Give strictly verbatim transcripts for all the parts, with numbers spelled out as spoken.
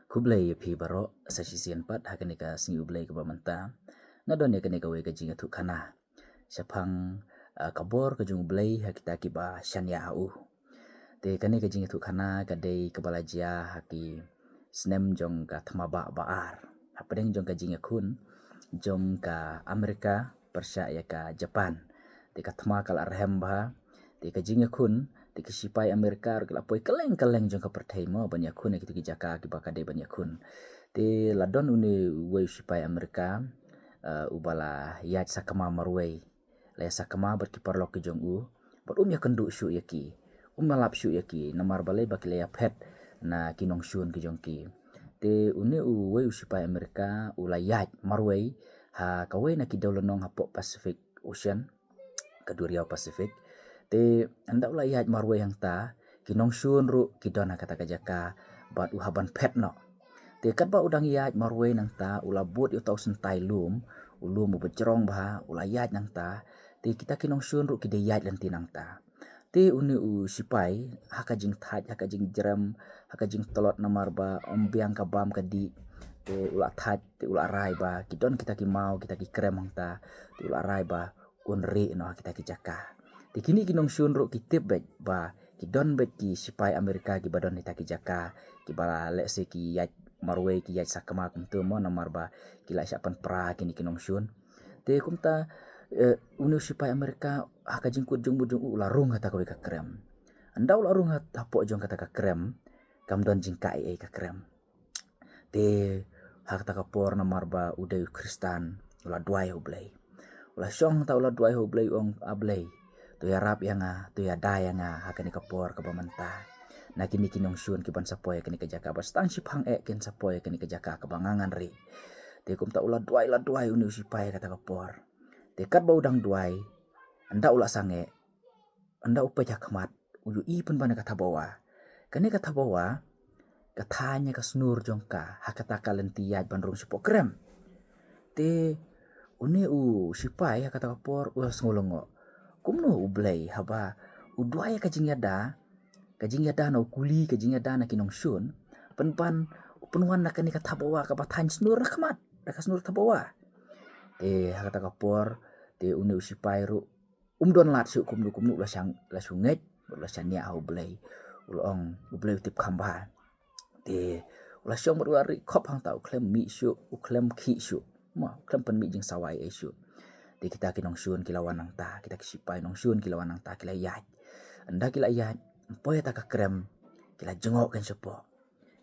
Khublei ïa phi baroh sa shisien pat ha kane ka sngi U Blei kaba mynta. Nga don ïa kane kawei ka jingïathuhkhana shaphang, ah, ka bor ka jong U Blei ha kita kiba shaniah ha u. Te kane ka jingïathuhkhana ka dei kaba la jia ha ki snem jong ka thma ba ba ar, hapdeng jong ka jingïakhun jong ka Amerika pyrshah ïa ka Japan. Te ka thma ka la rhem bha, te ka jingïakhun, te ki sipai Amerika ruh ki la poi kylleng kylleng jong ka pyrthei mo ban ïakhun ïa kito ki jaka kiba ka dei ban ïakhun. Te la don une uwei u sipai Amerika, eh, uba la ïaid sakma marwei. La ïa sakma bad ki paralok ki jong u, bad um ïakynduh shuh ïa ki, um ïalap shuh ïa ki, namar balei ba ki la ïaphet na ki nongshun ki jong ki. Te une uwei u sipai Amerika u la ïaid marwei ha kawei na ki dewlynnong hapoh Pacific Ocean, ka duriaw Pacific. Te ynda u la ïaid marwei hangta, ki nongshun ruh ki don ha kata ka jaka bad u hap ban phet noh. Te katba u dang ïaid marwei nangta, u la bud ïa uta u syntai lum, u lum uba jrong bha, u la ïaid nangta. Te kita ki nongshun ruh ki dei ïaid lynti nangta. Te une u sipai, ha ka jingthait, ha ka jingjrem, ha ka jingtlot namar ba ym biang ka bam ka dih. Te u la thait, te u la rai ba ki don kita ki maw, kita ki krem hangta. Te u la rai ba un rieh noh ha kita ki jaka. Te kine ki nongshun ruh ki tip beit ba ki don beit ki sipai Amerika kiba don ha kita ki jaka, kiba la lehse ki ïaid marwei, ki ïaid sakma kumta mo, namar ba ki la shah pynpra kine ki nongshun. Te kumta, eh, une u sipai Amerika ha ka jingkut jingmut jong u la rung ha kata kawei ka krem. Ynda u la rung ha, hapoh jong kata ka krem, kam don jingkah ei ei ka krem. Te ha kata ka por namar ba u dei u Khristan, u la duwai ha U Blei. U la shong hangta u la duwai ha U Blei, u ong, A Blei, to ïarap ïa nga, to ïada ïa nga ha kane ka por kaba mynta. Na kine ki nongshun kiban sa poi ha kane ka jaka, bad tang shiphang eh kin sa poi ha kane ka jaka kaba nga ngan rieh. Te kumta u la duwai, la duwai une u sipai ha kata ka por. Te katba u dang duwai, ynda u la sangeh, ynda u peit ha khmat, u ïohi pynban ïa ka thabawa. Kane ka thabawa ka thaiñ ïa ka snur jong ka ha kata ka lynti ïaid ban rung shapoh krem. Te une u sipai ha kata ka por u la sngew lyngngoh. Kumno U Blei haba u duwai ïa ka jingïada, ka jingïada na u kuli, ka jingïada na ki nongshun, pynban u pynwan na kane ka thabawa kaba thaiñ snur na khmat, na ka snur thabawa. Te ha kata ka por, te une u sipai ruh um don lad shuh kumno kumno, u la shang, la shu ngeit, u la shaniah ha U Blei. U la ong, U Blei u tip kham bha. Te u la shong bad u la rieh khop hangta, u khlem mih shuh, u khlem khih shuh. Mo, u khlem pynmih jingsawa ei ei shuh. Te kita ki nongshun ki la wan nangta, kita ki sipai nongshun ki la wan nangta, ki la ïaid. Ynda ki la ïaid, ym poi ïa kata ka krem, ki la jngoh kein shapoh.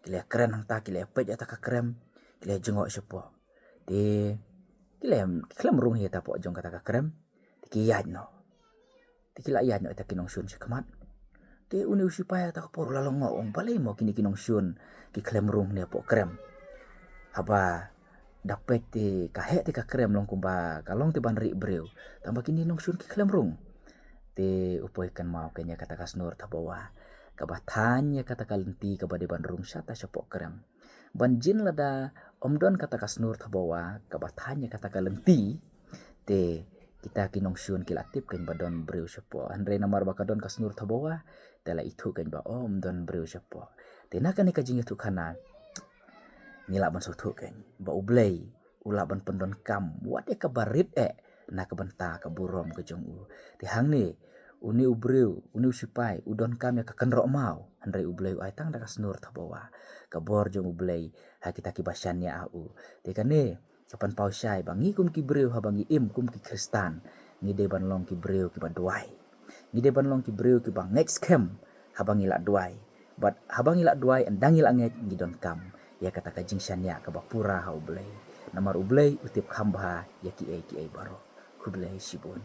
Ki la kren hangta, ki la peit ïa kata ka krem, ki la jngoh shapoh. Te ki la, ki khlem rung hi hapoh jong kata ka krem. Te ki ïaid noh. Te ki la ïaid noh kita ki nongshun sha khmat. Te une u sipai ha kata ka por u la lyngngoh, u ong, balei mo kine ki nongshun ki khlem rung ne hapoh krem. Haba da peit te ka heh te ka krem long kumba ka long te ban rieh briew. Tangba kine nongshun ki khlem rung. Te u poi kynmaw kein ïa kata ka snur thabawa kaba thaiñ ïa kata ka lynti kaba dei ban rung shata shapoh krem. Ban jin lada ym don kata ka snur thabawa kaba thaiñ ïa kata ka lynti, te kita ki nongshun ki la tip kein ba don briew shapoh. Hynrei namar ba ka don ka snur thabawa, te la ithuh kein ba, o, ym don briew shapoh. Te na kane ka jingïathuhkhana, ngi lah ban sngewthuh kein ba U Blei u lah ban pyndonkam wat ïa kaba rit eh na ka bynta ka burom ka jong u. Te hangne, une u briew, une u sipai u donkam ïa ka kynroh maw, hynrei U Blei u ai tang da ka snur thabawa. Ka bor jong U Blei ha kita kiba shaniah ha u. Te kane ka pynpaw shai ba ngi kum ki briew, haba ngi im kum ki Khristan, ngi dei ban long ki briew kiba duwai. Ngi dei ban long ki briew kiba ngeit skhem haba ngi la duwai. Bad haba ngi la duwai, ynda ngi la ngeit, ngi donkam ïa kata ka jingshaniah kaba pura ha U Blei. Namar U Blei u tip kham bha ïa kiei kiei baroh. Khublei shibun.